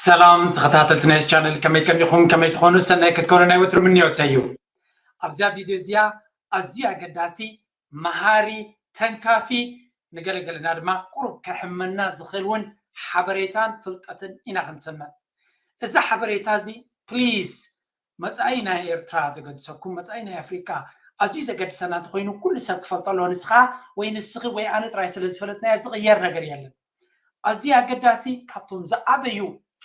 ሰላም ተኸታተልቲ ናይዚ ቻነል፣ ከመይ ቀኒኹም? ከመይ ትኾኑ? ሰናይ ክትኮኑ ናይ ወትሩ ምንዮተይ እዩ። ኣብዛ ቪድዮ እዚኣ ኣዝዩ ኣገዳሲ፣ መሃሪ፣ ተንካፊ፣ ንገለገለና ድማ ቁሩብ ከሕመና ዝኽእል እውን ሓበሬታን ፍልጠትን ኢና ክንሰምዕ። እዚ ሓበሬታ እዚ ፕሊዝ መጻኢ ናይ ኤርትራ ዘገድሰኩም፣ መጻኢ ናይ ኣፍሪቃ ኣዝዩ ዘገድሰና እንተኾይኑ፣ ኩሉ ሰብ ክፈልጦ ኣለዎ። ንስኻ ወይ ንስኺ ወይ ኣነ ጥራይ ስለ ዝፈለጥናዮ ዝቕየር ነገር የለን። ኣዝዩ ኣገዳሲ፣ ካብቶም ዝዓበዩ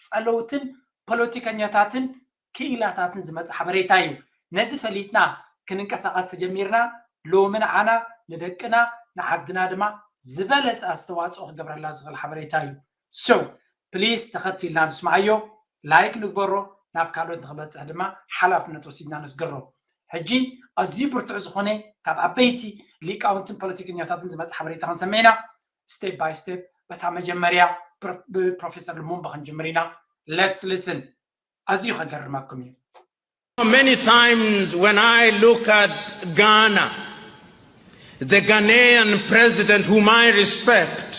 ጸለውትን ፖለቲከኛታትን ክኢላታትን ዝመጽእ ሓበሬታ እዩ። ነዚ ፈሊጥና ክንንቀሳቐስ ተጀሚርና፣ ሎሚ ንዓና፣ ንደቅና፣ ንዓድና ድማ ዝበለጸ ኣስተዋጽኦ ክገብረላ ዝኽእል ሓበሬታ እዩ። So ፕሊስ ተኸቲልና ንስምዓዮ፣ ላይክ ንግበሮ፣ ናብ ካልኦት ንክበጽሕ ድማ ሓላፍነት ወሲድና ነስግሮ። ሕጂ ኣዝዩ ብርቱዕ ዝኾነ ካብ ዓበይቲ ሊቃውንትን ፖለቲከኛታትን ዝመጽእ ሓበሬታ ክንሰምዕ ኢና። ስቴፕ ባይ ስቴፕ በታ መጀመርያ ብፕሮፌሰር ልሙምባ ክንጅምር ኢና። Let's listen። ኣዝዩ ከገርመኩም እዩ። Many times when I look at Ghana, the Ghanaian president, whom I respect,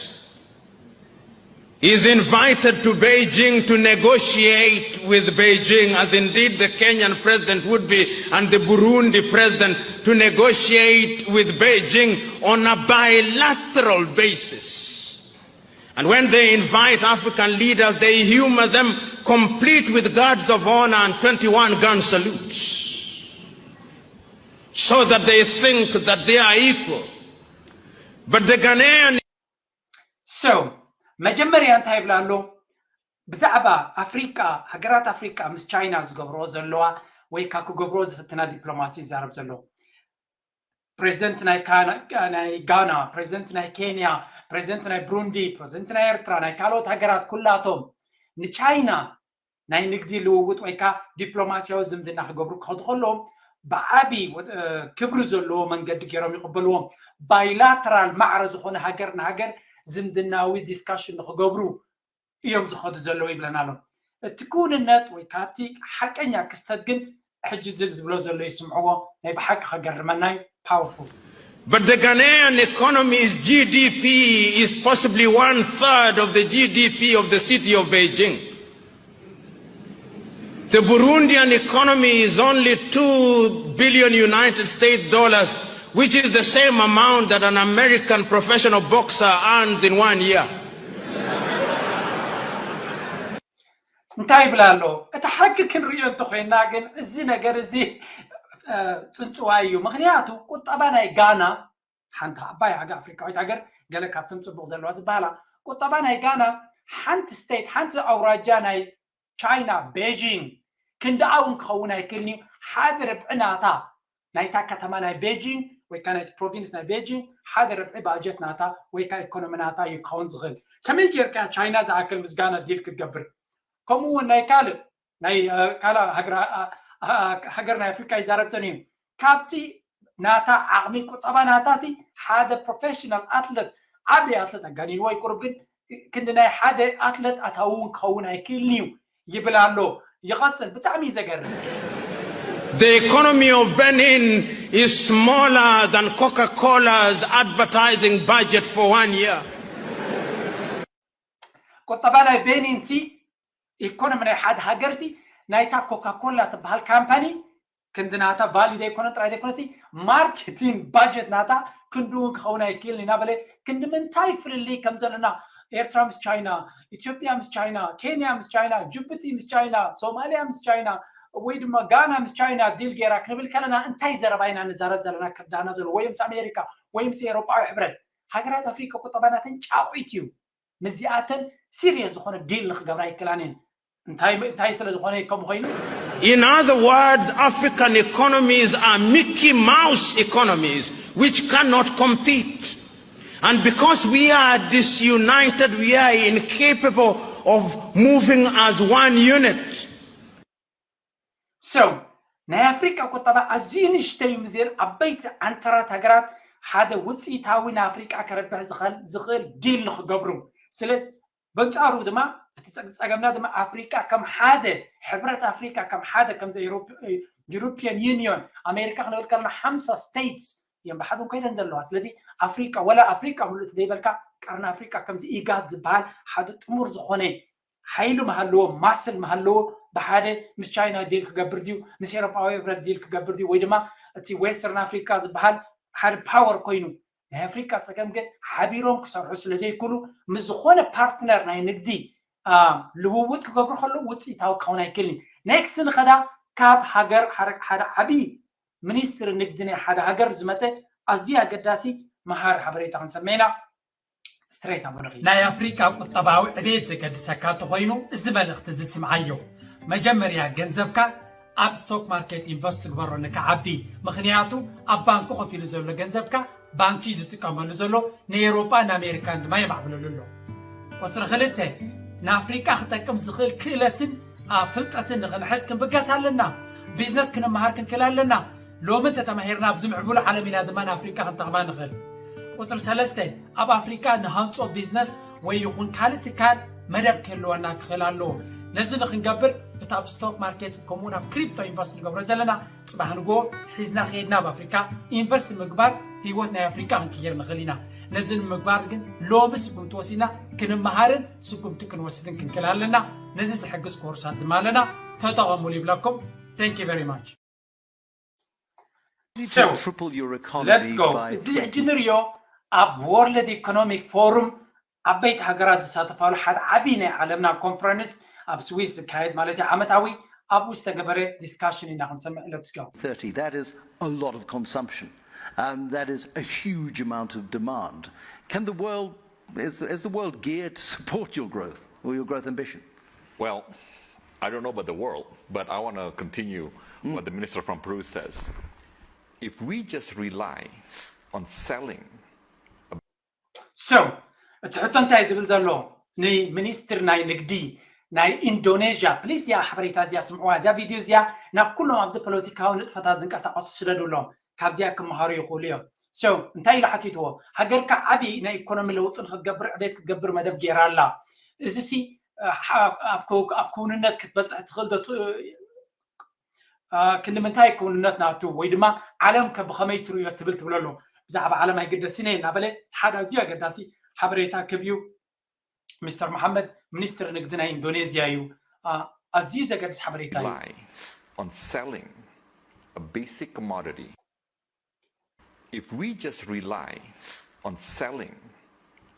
is invited to Beijing to negotiate with Beijing, as indeed the Kenyan president would be, and the Burundi president, to negotiate with Beijing on a bilateral basis. And when they invite African leaders, they humor them, complete with guards of honor and twenty-one gun salutes, so that they think that they are equal. But the Ghanaian So መጀመርያ እንታይ ይብላ ኣሎ? ብዛዕባ ኣፍሪቃ፣ ሃገራት ኣፍሪቃ ምስ ቻይና ዝገብርኦ ዘለዋ ወይ ካ ክገብርኦ ዝፍትና ዲፕሎማሲ ይዛረብ ዘሎ። ፕሬዚደንት ናይ ጋና፣ ፕሬዚደንት ናይ ኬንያ፣ ፕሬዚደንት ናይ ብሩንዲ፣ ፕሬዚደንት ናይ ኤርትራ፣ ናይ ካልኦት ሃገራት ኩላቶም ንቻይና ናይ ንግዲ ልውውጥ ወይ ከዓ ዲፕሎማሲያዊ ዝምድና ክገብሩ ክኸዱ ከለዎም ብዓቢ ክብሪ ዘለዎ መንገዲ ገይሮም ይቕበልዎም። ባይላተራል ማዕረ ዝኾነ ሃገር ንሃገር ዝምድናዊ ዲስካሽን ንክገብሩ እዮም ዝኸዱ ዘለዉ ይብለና ኣሎ። እቲ ክውንነት ወይ ካብቲ ሓቀኛ ክስተት ግን ሕጂ ዝል ዝብሎ ዘሎ ይስምዕዎ። ናይ ብሓቂ ከገርመና እዩ። Powerful። But the Ghanaian economy's G D P is possibly one third of the G D P of the city of Beijing. The Burundian economy is only two billion United States dollars, which is the same amount that an American professional boxer earns in one year. እንታይ ይብላ ኣሎ? እቲ ሓቂ ክንሪኦ እንተኮይና ግን እዚ ነገር እዚ ፅንፅዋይ እዩ። ምክንያቱ ቁጠባ ናይ ጋና፣ ሓንቲ ዓባይ ሃገር ኣፍሪካዊት ሃገር፣ ገለ ካብቶም ፅቡቅ ዘለዋ ዝበሃላ፣ ቁጠባ ናይ ጋና ሓንቲ ስቴት፣ ሓንቲ ኣውራጃ ናይ ቻይና ቤጂንግ ክንድኣ እውን ክኸውን ኣይክእልን እዩ። ሓደ ርብዒ ናታ ናይታ ከተማ ናይ ቤጂንግ ወይ ከዓ ናይቲ ፕሮቪንስ ናይ ቤጂንግ ሓደ ርብዒ ባጀት ናታ ወይ ከዓ ኢኮኖሚ ናታ እዩ ክኸውን ዝኽእል። ከመይ ጌርካ ቻይና ዝኣክል ምስ ጋና ዲል ክትገብር? ከምኡ እውን ናይ ካልእ ናይ ካልእ ሃገር ናይ ኣፍሪካ ይዛረብ ፀኒሑ። ካብቲ ናታ ዓቕሚ ቁጠባ ናታ ሲ ሓደ ፕሮፌሽናል ኣትለት ዓብዪ ኣትለት ኣጋኒንዎ ይቁርብ ግን ክንዲ ናይ ሓደ ኣትለት ኣታዊ እውን ክኸውን ኣይክእልን እዩ ይብል ኣሎ። ይቐፅል። ብጣዕሚ እዩ ዘገርም። The economy of Benin is smaller than Coca-Cola's advertising budget for one year. ቁጠባ ናይ ቤኒን ሲ ኢኮኖሚ ናይ ሓደ ሃገር ሲ ናይታ ኮካኮላ ትበሃል ካምፓኒ ክንዲ ናታ ቫሊድ ኣይኮነን ጥራይ ዘይኮነሲ ማርኬቲንግ ባጀት ናታ ክንዲ እውን ክኸውን ኣይክእልን እናበለ ክንዲ ምንታይ ፍልልይ ከም ዘለና ኤርትራ ምስ ቻይና፣ ኢትዮጵያ ምስ ቻይና፣ ኬንያ ምስ ቻይና፣ ጅቡቲ ምስ ቻይና፣ ሶማሊያ ምስ ቻይና ወይ ድማ ጋና ምስ ቻይና ዲል ጌራ ክንብል ከለና እንታይ ዘረባ ኢና ንዛረብ ዘለና? ክርዳና ዘሎ ወይ ምስ ኣሜሪካ ወይ ምስ ኤሮጳዊ ሕብረት። ሃገራት ኣፍሪካ ቁጠባ ናተን ጫቑት እዩ። ምስዚኣተን ሲሪየስ ዝኾነ ዲል ንክገብራ ይክላን እየን። እንታይ እንታይ ስለ ዝኾነ ከምኡ ኮይኑ? In other words, African economies are Mickey Mouse economies which cannot compete. And because we are disunited, we are incapable of moving as one unit. So ናይ ኣፍሪቃ ቁጠባ ኣዝዩ ንእሽተይ እዩ። ምስዘን ዓበይቲ ዓንተራት ሃገራት ሓደ ውፅኢታዊ ንኣፍሪቃ ከረብሕ ዝኽእል ዝኽእል ዲል ንክገብሩ። ስለዚ በንጻሩ ድማ እቲ ጸግ- ጸገምና ድማ ኣፍሪቃ ከም ሓደ ሕብረት ኣፍሪቃ ከም ሓደ ከምዚ ዩሮፕ- ዩሮፒያን ዩኒዮን ኣሜሪካ ክንብል ከለና ሓምሳ ስቴትስ እዮም ብሓዘን ኮይነን ዘለዋ። ስለዚ ኣፍሪቃ ወላ ኣፍሪቃ ምሉእ ዘይበልካ ቀርኒ ኣፍሪቃ ከምዚ ኢጋድ ዝበሃል ሓደ ጥሙር ዝኾነ ሓይሊ መሃለዎ ማስል መሃለዎ ብሓደ ምስ ቻይና ዲል ክገብር ድዩ ምስ ኤሮፓዊ ህብረት ዲል ክገብር ድዩ ወይ ድማ እቲ ዌስተርን ኣፍሪካ ዝበሃል ሓደ ፓወር ኮይኑ ናይ ኣፍሪካ ፀገም ግን ሓቢሮም ክሰርሑ ስለዘይክሉ ምስ ዝኾነ ፓርትነር ናይ ንግዲ ልውውጥ ክገብሩ ከለዉ ውፅኢታዊ ክኸውን ኣይክእልን። ኔክስት ንኸዳ ካብ ሃገር ሓደ ዓብዪ ሚኒስትሪ ንግዲ ናይ ሓደ ሃገር ዝመፀ ኣዝዩ ኣገዳሲ መሃሪ ሓበሬታ ክንሰምዕ ኢና። ስትሬት ናብኡ ንኸይድ። ናይ ኣፍሪቃ ቁጠባዊ ዕቤት ዘገድሰካ እንተኾይኑ እዚ መልእኽቲ እዚ ስምዓዮ። መጀመርያ ገንዘብካ ኣብ ስቶክ ማርኬት ኢንቨስት ግበሮ ንክዓቢ። ምኽንያቱ ኣብ ባንኪ ኮፍ ኢሉ ዘሎ ገንዘብካ ባንኪ ዝጥቀመሉ ዘሎ ንኤውሮጳ ንኣሜሪካን ድማ የማዕብለሉ ኣሎ። ቁፅሪ ክልተ ንኣፍሪቃ ክጠቅም ዝኽእል ክእለትን ፍልጠትን ንኽንሕዝ ክንብገስ ኣለና። ቢዝነስ ክንመሃር ክንክእል ኣለና። ሎሚ እንተተማሂርና ኣብዚ ምዕቡል ዓለም ኢና ድማ ንኣፍሪቃ ክንጠቕማ ንኽእል። ቁፅሪ ሰለስተ ኣብ ኣፍሪቃ ንሃንፆ ቢዝነስ ወይ ይኹን ካልእ ትካል መደብ ክህልወና ክኽእል ኣለዎ። ነዚ ንክንገብር እቲ ኣብ ስቶክ ማርኬት ከምኡ ናብ ክሪፕቶ ኢንቨስት ንገብሮ ዘለና ፅባሕ ንግሆ ሒዝና ከይድና ኣብ ኣፍሪካ ኢንቨስት ምግባር ህይወት ናይ ኣፍሪካ ክንቅይር ንኽእል ኢና። ነዚ ንምግባር ግን ሎሚ ስጉምቲ ወሲድና ክንመሃርን ስጉምቲ ክንወስድን ክንክእል ኣለና። ነዚ ዝሕግዝ ኮርሳት ድማ ኣለና። ተጠቐሙሉ ይብለኩም። Thank you very much። So, let's go። እዚ ሕጂ ንሪኦ ኣብ ወርልድ ኢኮኖሚክ ፎሩም ዓበይቲ ሃገራት ዝሳተፋሉ ሓደ ዓብዪ ናይ ዓለምና ኮንፈረንስ ኣብ ስዊስ ዝካየድ ማለት እዩ ዓመታዊ ኣብኡ ዝተገበረ ዲስካሽን ኢና ክንሰምዕ። Let's go። Thirty, that is a lot of consumption. Um, that is a huge amount of demand. Can the world, is, is the world geared to support your growth or your growth ambition? Well, I don't know about the world, but I want to continue what the minister from Peru says. If we just rely on selling So እቲ ሕቶ እንታይ ዝብል ዘሎ ንሚኒስትር ናይ ንግዲ ናይ ኢንዶኔዥያ ፕሊስ እዚኣ ሓበሬታ እዚኣ ስምዕዋ እዚኣ ቪድዮ እዚኣ ናብ ኩሎም ኣብዚ ፖለቲካዊ ንጥፈታት ዝንቀሳቀሱ ስደዱሎም ካብዚኣ ክመሃሩ ይኽእሉ እዮም። So እንታይ ኢሉ ሓቲትዎ ሃገርካ ዓብዪ ናይ ኢኮኖሚ ለውጢ ንክትገብር ዕቤት ክትገብር መደብ ገይራ ኣላ። እዚ ሲ ኣብ ክውንነት ክትበፅሕ ትኽእል ዶ? ክንዲ ምንታይ ክውንነት ናቱ ወይ ድማ ዓለም ከ ብኸመይ ትርእዮ ትብል ትብለሉ ብዛዕባ ዓለም ኣይግደስን እየ እናበለ ሓደ ኣዝዩ ኣገዳሲ ሓበሬታ ክብ እዩ። ሚስተር መሓመድ ሚኒስትር ንግዲ ናይ ኢንዶኔዝያ እዩ። ኣዝዩ ዘገድስ ሓበሬታ እዩ። on selling a basic commodity. If we just rely on selling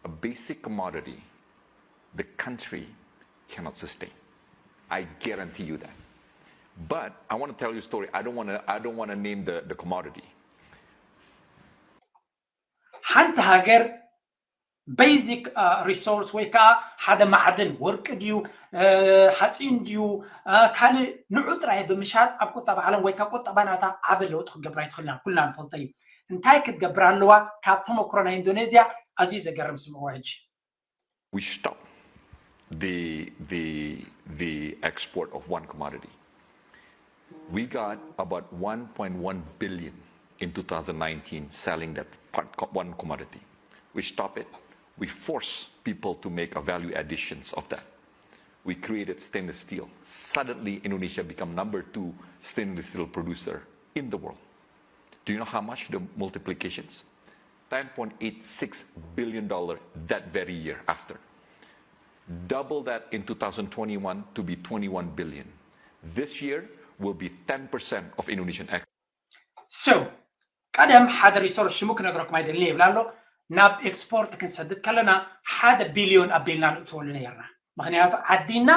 a basic commodity, the country cannot sustain. I guarantee you that. But I want to tell you a story. I don't want to. I don't want to name the, the commodity. ሓንቲ ሃገር ቤዚክ ሪሶርስ ወይ ከዓ ሓደ ማዕድን ወርቂ ድዩ ሓፂን ድዩ ካልእ ንዑ ጥራይ ብምሻጥ ኣብ ቁጠባ ዓለም ወይ ካብ ቁጠባ ናታ ዓቢ ለውጢ ክትገብር ኣይትኽእልና ኩልና ንፈልጦ እዩ። እንታይ ክትገብር ኣለዋ? ካብ ተመክሮ ናይ ኢንዶኔዝያ ኣዝዩ ዘገርም ስምዕዎ ሕጂ። We stop the the the export of one commodity. We got about one point one billion in two thousand nineteen selling that part, one commodity. We stop it. We force people to make a value additions of that. We created stainless steel. Suddenly, Indonesia become number two stainless steel producer in the world. Do you know how much the multiplications? Ten point eight six billion dollar that very year after. Double that in two thousand twenty-one to be twenty-one billion. This year will be ten percent of Indonesian export. So ቀደም ሓደ ሪሶርስ ሽሙ ክነግረኩም ኣይደልን ይብል ኣሎ። ናብ ኤክስፖርት ክንሰድድ ከለና ሓደ ቢልዮን ኣቢልና ንእትወሉ ነይርና። ምክንያቱ ዓዲና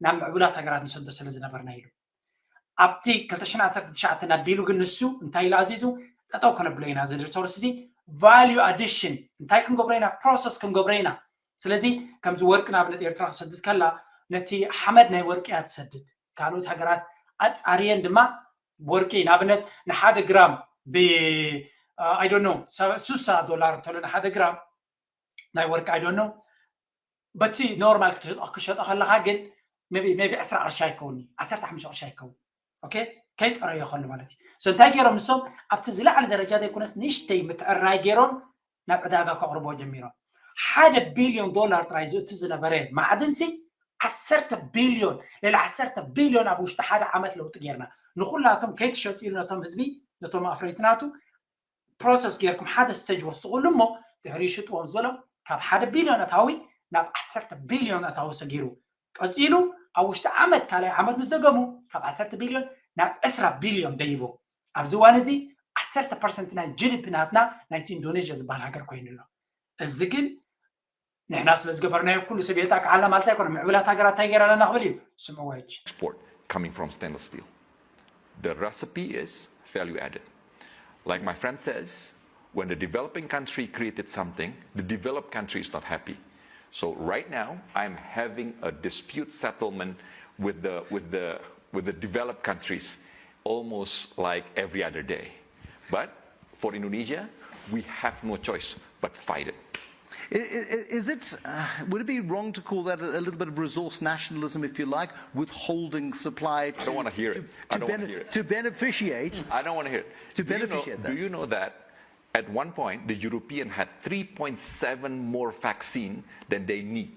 ናብ ምዕቡላት ሃገራት ንሰዶ ስለ ዝነበርና ኢሉ ኣብቲ ክልተ ሽሕን ዓሰርተ ትሽዓተን ኣቢሉ ግን ንሱ እንታይ ኢሉ ኣዚዙ ጠጠው ከነብሎ ኢና እዚ ሪሶርስ እዚ ቫልዩ ኣዲሽን እንታይ ክንገብሮ ኢና ፕሮሰስ ክንገብሮ ኢና። ስለዚ ከምዚ ወርቂ ንኣብነት ኤርትራ ክሰድድ ከላ ነቲ ሓመድ ናይ ወርቂ እያ ትሰድድ። ካልኦት ሃገራት ኣጻርየን ድማ ወርቂ ንኣብነት ንሓደ ግራም ብ I don't know ስሳ ዶላር እንተሎ ንሓደ ግራም ናይ ወርቂ I don't know በቲ ኖርማል ክሸጦ ከለካ ግን ቢ ዕስራ ቅርሻ ይከውን ዓሰርተ ሓሙሽተ ቅርሻ ይከውን። ኦኬ ከይፀረዮ ከሉ ማለት እዩ። So እንታይ ገይሮም ንሶም ኣብቲ ዝለዓለ ደረጃ ዘይኮነስ ንእሽተይ ምትዕራይ ገይሮም ናብ ዕዳጋ ከቕርቦ ጀሚሮም። ሓደ ቢልዮን ዶላር ጥራይ ዝእቱ ዝነበረ ማዕድንሲ ዓሰርተ ቢልዮን ልዕሊ ዓሰርተ ቢልዮን ኣብ ውሽጢ ሓደ ዓመት ለውጢ ጌርና ንኩላቶም ከይትሸጡ ኢሉ ነቶም ህዝቢ ነቶም ኣፍረይቲ ናቱ ፕሮሰስ ጌርኩም ሓደ ስተጅ ወስኹሉ እሞ ድሕሪ ሽጥዎም ዝበሎም ካብ ሓደ ቢልዮን ኣታዊ ናብ ዓሰርተ ቢልዮን ኣታዊ ሰጊሩ። ቀፂሉ ኣብ ውሽጢ ዓመት ካልኣይ ዓመት ምስ ደገሙ ካብ ዓሰርተ ቢልዮን ናብ ዕስራ ቢልዮን ደይቡ። ኣብዚ እዋን እዚ ዓሰርተ ፐርሰንት ናይ ጂ ዲ ፒ ናትና ናይቲ ኢንዶኔዥያ ዝበሃል ሃገር ኮይኑ ኣሎ። እዚ ግን ንሕና ስለ ዝገበርናዮ ኩሉ ሰብ የጣቅዓልና ማለት ኣይኮነ። ምዕቡላት ሃገራት እንታይ ገይራ ኣለና ክብል እዩ። ስምዕዎ ሕጂ። Export coming from stainless steel. The recipe is value added. Like my friend says, when the developing country created something, the developed country is not happy. So right now, I'm having a dispute settlement with the with the with the developed countries almost like every other day. But for Indonesia, we have no choice but fight it. I- i- Is it, uh, would it be wrong to call that a little bit of resource nationalism, if you like, withholding supply to, don't wanna hear it. I to, don't wanna bene- hear it. to beneficiate? I don't want to hear it. To Do you know- beneficiate Do that. you know that at one point the European had three point seven more vaccine than they need?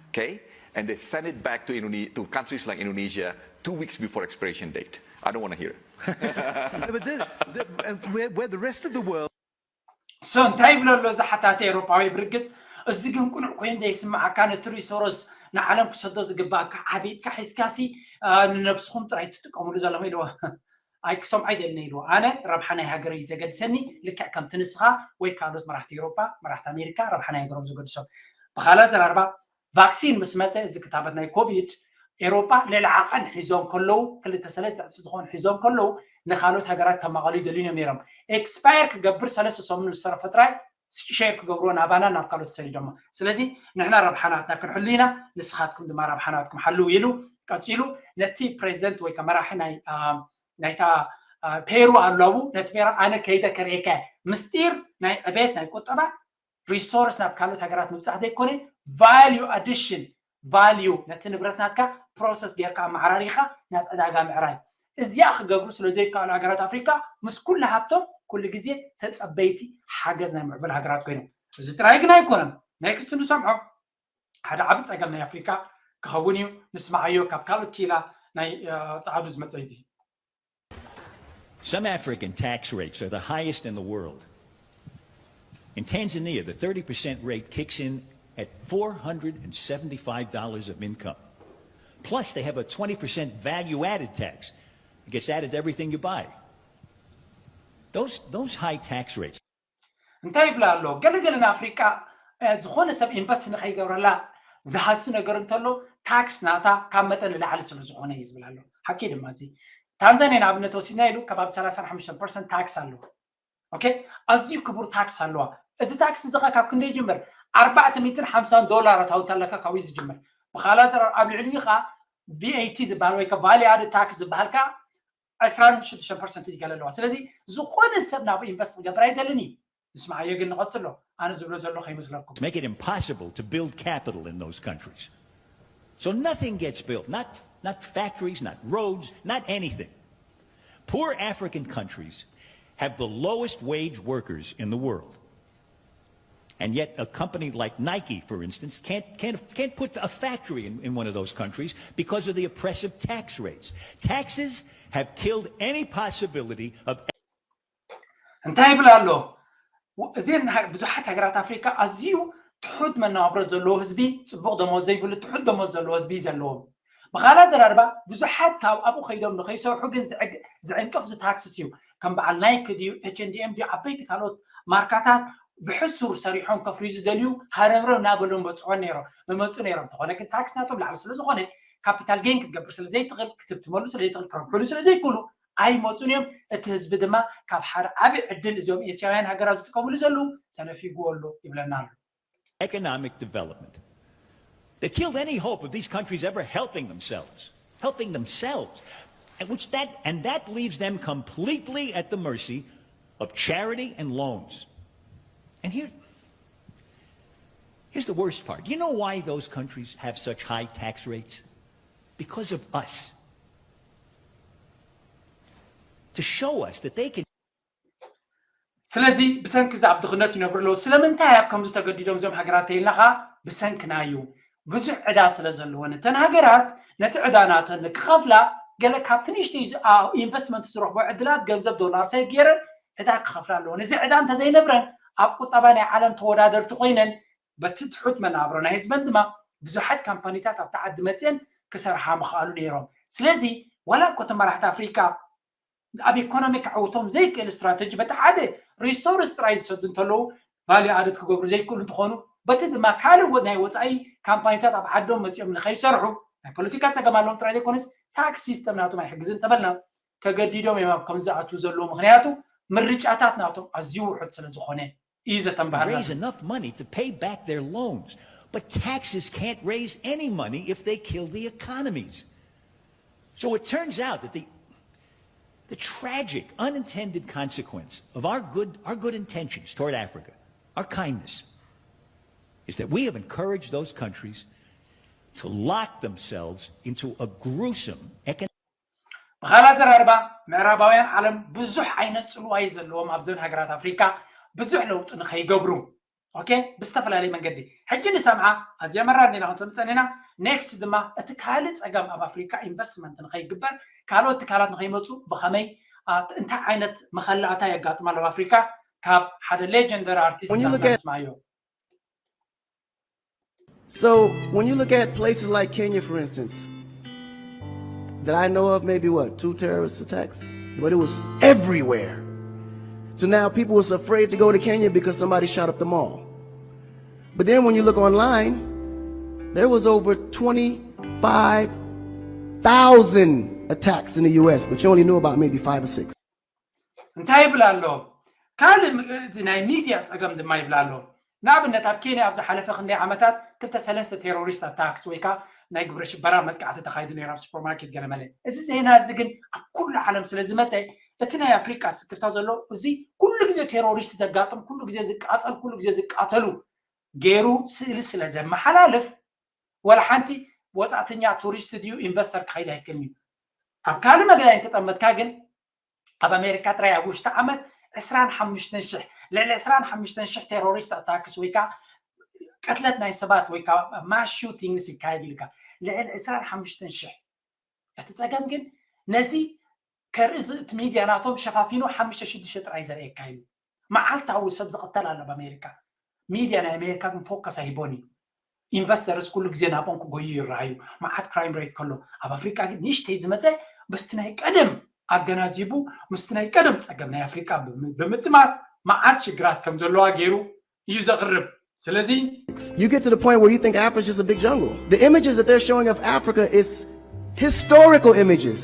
Okay, and they sent it back to Indone- to countries like Indonesia two weeks before expiration date. I don't want to hear it. No, but the, the, uh, where, where the rest of the world ሶ እንታይ ይብሎ ኣሎ እዚ ሓታተ ኤውሮጳዊ? ብርግጽ እዚ ግን ቅኑዕ ኮይኑ ዘይስምዓካ፣ ነቲ ሪሶርስ ንዓለም ክሰዶ ዝግባእካ ዓቢጥካ ሒዝካሲ፣ አ፣ ንነብስኹም ጥራይ ትጥቀምሉ ዘለኹም ኢልዎ። ኣይ ክሰምዖ ኣይደልን ኢልዎ። ኣነ ረብሓ ናይ ሃገረይ እዩ ዘገድሰኒ፣ ልክዕ ከምቲ ንስኻ ወይ ካልኦት መራሕቲ ኤውሮጳ፣ መራሕቲ ኣሜሪካ ረብሓ ናይ ሃገሮም ዘገድሶም። ብኻልእ ኣዘራርባ ቫክሲን ምስ መጸ፣ እዚ ክታበት ናይ ኮቪድ፣ ኤውሮጳ ልዕሊ ዓቐን ሒዞም ከለዉ፣ ክልተ ሰለስተ ዕጽፊ ዝኾኑ ሒዞም ከለዉ፣ ንኻልኦት ሃገራት ከማቐሉ ይደልዩ እዮም ነይሮም። ኤክስፓየር ክገብር ሰለስተ ሰሙን ምስ ተረፈ ጥራይ ሸር ክገብርዎ ናባና ናብ ካልኦት ሰዲዶሞ። ስለዚ ንሕና ረብሓ ናትና ክንሕሉ ኢና፣ ንስኻትኩም ድማ ረብሓ ናትኩም ሓልዉ ኢሉ ቀጺሉ ነቲ ፕሬዚደንት ወይ ከ መራሒ ናይ፣ አ፣ ናይታ፣ አ፣ ፔሩ ኣሎ ኣብኡ፣ ነቲ ፔሩ ኣነ ከይደ ከርእየካ እየ። ምስጢር ናይ ዕቤት ናይ ቁጠባ ሪሶርስ ናብ ካልኦት ሃገራት ምብጻሕ ዘይኮነ፣ ቫልዩ ኣዲሽን፣ ቫልዩ ነቲ ንብረት ናትካ ፕሮሰስ ጌርካ ኣመዓራሪኻ ናብ ዕዳጋ ምዕራይ። እዚኣ ክገብሩ ስለ ዘይከኣሉ ሃገራት ኣፍሪካ ምስ ኩሉ ሃብቶም ኩሉ ግዜ ተጸበይቲ ሓገዝ ናይ ምዕቡል ሃገራት ኮይኖም። እዚ ጥራይ ግን ኣይኮነን። ኔክስት ንሰምዖ ሓደ ዓቢ ጸገም ናይ ኣፍሪካ ክኸውን እዩ። ንስምዓዮ ካብ ካልኦት ክኢላ ናይ፣ እ፣ ጸዓዱ ዝመጸ እዚ። Some African tax rates are the highest in the world. In Tanzania, the thirty percent rate kicks in at four hundred and seventy-five dollars of income. Plus, they have a twenty percent value added tax. It gets added to everything you buy. Those, those high tax rates እንታይ ይብላ ኣሎ? ገለገለ ንኣፍሪቃ፣ እ፣ ዝኾነ ሰብ ኢንቨስት ንኸይገብረላ ዝሃሲ ነገር እንተሎ፣ ታክስ ናታ ካብ መጠን ንላዕሊ ስለ ዝኾነ እዩ ዝብል ኣሎ። ሓቂ ድማ እዚ። ታንዛንያ ንኣብነት ወሲድና ኢሉ ከባቢ ሰላሳን ሓሙሽተን ፐርሰንት ታክስ ኣለዎ። ኦኬ፣ ኣዝዩ ክቡር ታክስ ኣለዋ። እዚ ታክስ እዚ ኸ ካብ ክንደይ ይጅምር? ኣርባዕተ ሚእትን ሓምሳን ዶላር ኣታዊ እንተለካ ካብኡ እዩ ዝጅምር። ብኻልእ ኣዘራርባ ኣብ ልዕሊኡ ኸኣ ቪ ኤ ቲ ዝበሃል ወይ ከ ቫልዩ ኣድድ ታክስ ዝበሃል ከኣ ዕስራን ሽዱሽተን ፐርሰንት ይገለ ኣለዋ። ስለዚ ዝኾነ ሰብ ናብ ኢንቨስት ክገብር ኣይደልን እዩ። ንስምዓዮ ግን ንቐጽሎ። ኣነ ዝብሎ ዘሎ ከይመስለኩም። Make it impossible to build capital in those countries. So nothing gets built, not, not factories, not roads, not anything. Poor African countries have the lowest wage workers in the world. And yet, a company like Nike, for instance, can't, can't, can't put a factory in, in one of those countries because of the oppressive tax rates. Taxes have killed any possibility of እንታይ ይብል ኣሎ? እዚን ሃ- ብዙሓት ሃገራት ኣፍሪካ ኣዝዩ ትሑት መነባብሮ ዘለዎ ህዝቢ፣ ጽቡቕ ደሞዝ ዘይብሉ ትሑት ደሞዝ ዘለዎ ህዝቢ እዩ ዘለዎም። ብኻልእ ኣዘራርባ ብዙሓት ካብ ኣብኡ ከይዶም ንኸይሰርሑ ግን ዝዕግ- ዝዕንቅፍ እዚ ታክስስ እዩ። ከም በዓል ናይክ ድዩ፣ ኤች ኤንድ ኤም ድዩ፣ ዓበይቲ ካልኦት ማርካታት ብሕሱር ሰሪሖም ከፍርዩ ዝደልዩ ሃረምረም እናበሉ መብፅዖም ነይሮም መመፁ ነይሮም። እንተኾነ ግን ታክስ ናቶም ላዕሊ ስለዝኾነ ካፒታል ጌን ክትገብር ስለዘይትኽእል፣ ክትብትመሉ ስለዘይትኽእል፣ ክረብሕሉ ስለዘይክእሉ ኣይመፁን እዮም። እቲ ህዝቢ ድማ ካብ ሓደ ዓብዪ ዕድል እዚኦም ኤስያውያን ሃገራት ዝጥቀምሉ ዘለዉ ተነፊጉዎ ኣሎ ይብለና ኣሎ። Economic development. They killed any hope of these countries ever helping themselves, helping themselves, and which that, and that leaves them completely at the mercy of charity and loans. And here, here's the worst part. You know why those countries have such high tax rates? Because of us. To show us that they can ስለዚ ብሰንኪ እዚ ኣብ ድኽነት ይነብሩ ኣለዉ። ስለምንታይ ኣብ ከምዚ ተገዲዶም እዞም ሃገራት ተይልና ኸዓ ብሰንክና እዩ። ብዙሕ ዕዳ ስለ ዘለወን እተን ሃገራት ነቲ ዕዳ ናተን ክኸፍላ ገለ ካብቲ ንእሽተይ ዝ- ኣ- ኢንቨስትመንት ዝረኽቦ ዕድላት ገንዘብ ዶላር ሰይቭ ገይረን ዕዳ ክኸፍላ ኣለወን። እዚ ዕዳ እንተዘይነብረን ኣብ ቁጠባ ናይ ዓለም ተወዳደርቲ ኮይነን በቲ ትሑት መናብሮ ናይ ህዝበን ድማ ብዙሓት ካምፓኒታት ኣብቲ ዓዲ መፅየን ክሰርሓ ምኽኣሉ ነይሮም። ስለዚ ዋላ እኮ እቶም መራሕቲ ኣፍሪካ ኣብ ኢኮኖሚ ክዕውቶም ዘይክእል ስትራተጂ በቲ ሓደ ሪሶርስ ጥራይ ዝሰዱ እንተለዉ ቫልዩ ኣድድ ክገብሩ ዘይክእሉ እንትኾኑ በቲ ድማ ካልእ ናይ ወፃኢ ካምፓኒታት ኣብ ዓዶም መፂኦም ንኸይሰርሑ ናይ ፖለቲካ ፀገም ኣለዎም ጥራይ ዘይኮነስ ታክስ ሲስተም ናቶም ኣይሕግዝን ተበልና ተገዲዶም እዮም ኣብ ከም ዝኣትዉ ዘለዉ ምክንያቱ ምርጫታት ናቶም ኣዝዩ ውሑድ ስለ ዝኾነ እዩ ዘተንባሃልና raise enough money to pay back their loans. But taxes can't raise any money if they kill the economies. So it turns out that the, the tragic, unintended consequence of our good, our good intentions toward Africa, our kindness, is that we have encouraged those countries to lock themselves into a gruesome economic ብኻልእ ኣዘራርባ ምዕራባውያን ዓለም ብዙሕ ዓይነት ፅልዋ እዩ ዘለዎም ኣብዘን ሃገራት ኣፍሪካ ብዙሕ ለውጢ ንኸይገብሩ ኦኬ ብዝተፈላለየ መንገዲ ሕጂ ንሰምዓ ኣዝያ መራር ዲና ክንሰምፀን ኢና ኔክስት ድማ እቲ ካልእ ፀገም ኣብ ኣፍሪካ ኢንቨስትመንት ንኸይግበር ካልኦት ትካላት ንኸይመፁ ብኸመይ እንታይ ዓይነት መኸላእታ የጋጥም ኣሎ ኣብ ኣፍሪካ ካብ ሓደ ሌጀንደሪ ኣርቲስት When you look ናትና at- ንስማዮ So when you look at places like Kenya, for instance, that I know of, maybe what, two terrorist attacks? But it was everywhere. So now people was afraid to go to Kenya because somebody shot up the mall. But then when you look online, there was over twenty-five thousand attacks in the U S, but you only knew about maybe five or six. እንታይ ይብል ኣሎ ካልእ እዚ ናይ ሚድያ ፀገም ድማ ይብል ኣሎ ንኣብነት ኣብ ኬንያ ኣብ ዝሓለፈ ክንደይ ዓመታት ክልተ ሰለስተ ቴሮሪስት ኣታክስ ወይ ከዓ ናይ ግብረ ሽበራ መጥቃዕቲ ተኻይዱ ነይሩ ኣብ ሱፐርማርኬት ገለመለ እዚ ዜና እዚ ግን ኣብ ኩሉ ዓለም ስለ ዝመፀ እቲ ናይ ኣፍሪቃ ስክፍታ ዘሎ እዚ ኩሉ ግዜ ቴሮሪስት ዘጋጥም ኩሉ ግዜ ዝቃፀል ኩሉ ግዜ ዝቃተሉ ገይሩ ስእሊ ስለ ዘመሓላልፍ ወላ ሓንቲ ወፃእተኛ ቱሪስት ድዩ ኢንቨስተር ክኸይድ ኣይክእልን እዩ ኣብ ካልእ መገዳ እንተጠመጥካ ግን ኣብ ኣሜሪካ ጥራይ ኣብ ውሽጢ ዓመት ዕስራን ሓሙሽተን ሽሕ ልዕሊ ዕስራን ሓሙሽተን ሽሕ ቴሮሪስት ኣታክስ ወይ ከዓ ቅትለት ናይ ሰባት ወይ ከዓ ማስ ሹቲንግስ ይካየድ ኢልካ ልዕሊ ዕስራን ሓሙሽተን ሽሕ እቲ ፀገም ግን ነዚ ከርኢ እቲ ሚድያ ናቶም ሸፋፊኑ ሓሙሽተ ሽዱሽተ ጥራይ ዘርእየካ እዩ መዓልታዊ ሰብ ዝቕተል ኣሎ ኣብ ኣሜሪካ ሚድያ ናይ ኣሜሪካ ግን ፎከስ ኣይቦን እዩ ኢንቨስተርስ ኩሉ ግዜ ናብኦም ክጎዩ ይረኣዩ መዓት ክራይም ሬት ከሎ ኣብ ኣፍሪቃ ግን ንእሽተይ ዝመፀ ምስቲ ናይ ቀደም ኣገናዚቡ ምስቲ ናይ ቀደም ፀገም ናይ ኣፍሪቃ ብምጥማር መዓት ሽግራት ከም ዘለዋ ገይሩ እዩ ዘቕርብ ስለዚ You get to the point where you think Africa's just a big jungle. The images that they're showing of Africa is historical images.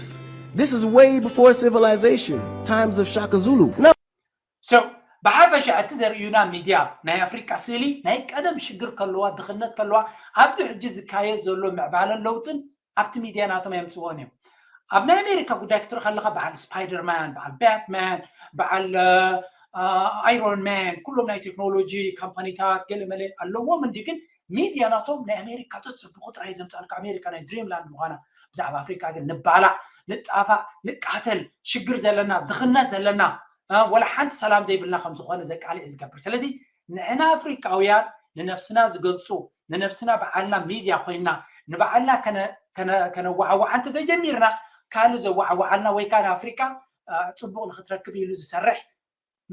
This is way before civilization, times of Shaka Zulu. No. So ብሓፈሻ እቲ ዘርእዩና ሚድያ ናይ ኣፍሪቃ ስእሊ ናይ ቀደም ሽግር ከለዋ ድኽነት ከለዋ ኣብዚ ሕጂ ዝካየድ ዘሎ ምዕባለን ለውጥን ኣብቲ ሚድያ ናቶም ኣየምፅዎን እዮም ኣብ ናይ ኣሜሪካ ጉዳይ ክትርኢ ከለካ በዓል ስፓይደርማን በዓል ባትማን በዓል ኣይሮን ማን ኩሎም ናይ ቴክኖሎጂ ካምፓኒታት ገለ መለ ኣለዎም እንዲ ግን ሚድያ ናቶም ናይ ኣሜሪካ ተፅብቁ ጥራይ ዘምፃልካ ኣሜሪካ ናይ ድሪም ላንድ ምኳና ብዛዕባ ኣፍሪካ ግን ንባላዕ ንጣፋእ ንቃተል ሽግር ዘለና ድኽነት ዘለና ወላ ሓንቲ ሰላም ዘይብልና ከም ዝኾነ ዘቃልዕ ዝገብር ስለዚ ንሕና ኣፍሪቃውያን ንነብስና ዝገልፁ ንነብስና በዓልና ሚድያ ኮይና ንበዓልና ከነዋዓዋዓ እንተተጀሚርና ካልእ ዘዋዓዋዓልና ወይ ከዓ ንኣፍሪቃ ፅቡቅ ንክትረክብ ኢሉ ዝሰርሕ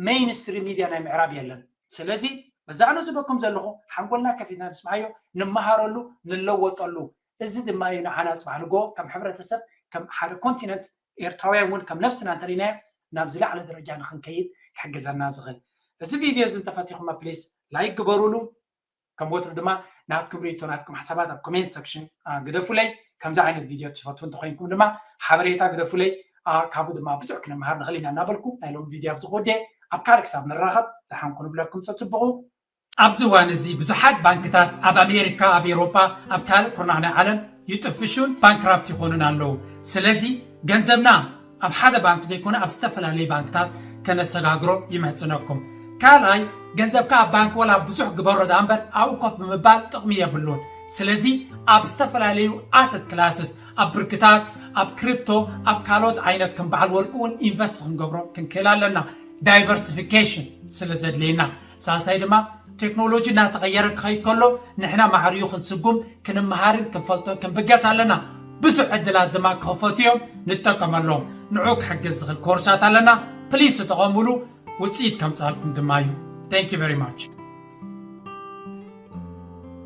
ሜይንስትሪም ሚድያ ናይ ምዕራብ የለን ስለዚ በዛ ኣነ ዝበኩም ዘለኹ ሓንጎልና ከፊትና ንስምዓዮ ንመሃረሉ ንለወጠሉ እዚ ድማ እዩ ንዓና ፅባሕ ንጎ ከም ሕብረተሰብ ከም ሓደ ኮንቲነንት ኤርትራውያን እውን ከም ነብስና እንተሪናዮ ናብ ዝለዓለ ደረጃ ንክንከይድ ክሕግዘና ዝኽእል እዚ ቪድዮ እዚ እንተፈቲኹሞ ፕሊስ ላይክ ግበሩሉ ከም ወትሩ ድማ ናትኩም ርእይቶ ናትኩም ሓሳባት ኣብ ኮሜንት ሰክሽን ግደፉለይ ከምዚ ዓይነት ቪድዮ ትፈትዉ እንተኮይንኩም ድማ ሓበሬታ ግደፉለይ ካብኡ ድማ ብዙሕ ክንመሃር ንኽእል ኢና እናበልኩ ናይ ሎም ቪድዮ ኣብዚ ክወደ ኣብ ካልእ ክሳብ ንራኸብ ደሓንኩ ንብለኩም ፀፅብቑ ኣብዚ እዋን እዚ ብዙሓት ባንክታት ኣብ ኣሜሪካ ኣብ ኤሮጳ ኣብ ካልእ ኩርናዕ ናይ ዓለም ይጥፍሹን ባንክራፕት ይኾኑን ኣለዉ ስለዚ ገንዘብና ኣብ ሓደ ባንክ ዘይኮነ ኣብ ዝተፈላለየ ባንክታት ከነሰጋግሮ ይምህፅነኩም ካልኣይ ገንዘብካ ኣብ ባንክ ወላ ብዙሕ ግበሮ ዳኣ እምበር ኣብኡ ኮፍ ብምባል ጥቕሚ የብሉን ስለዚ ኣብ ዝተፈላለዩ ኣሰት ክላስስ ኣብ ብርክታት ኣብ ክሪፕቶ ኣብ ካልኦት ዓይነት ከም በዓል ወርቂ እውን ኢንቨስት ክንገብሮ ክንክእል ኣለና ዳይቨርሲፊኬሽን ስለ ዘድልየና ሳልሳይ ድማ ቴክኖሎጂ እናተቐየረ ክኸይድ ከሎ ንሕና ማዕርዩ ክንስጉም ክንመሃርን ክንፈልጦን ክንብገስ ኣለና ብዙሕ ዕድላት ድማ ክኸፈቱ እዮም ንጠቀመሎም ንዑ ክሕግዝ ዝኽእል ኮርሳት ኣለና ፕሊስ ተጠቐሙሉ ውፅኢት ከምፃልኩም ድማ እዩ thank you very much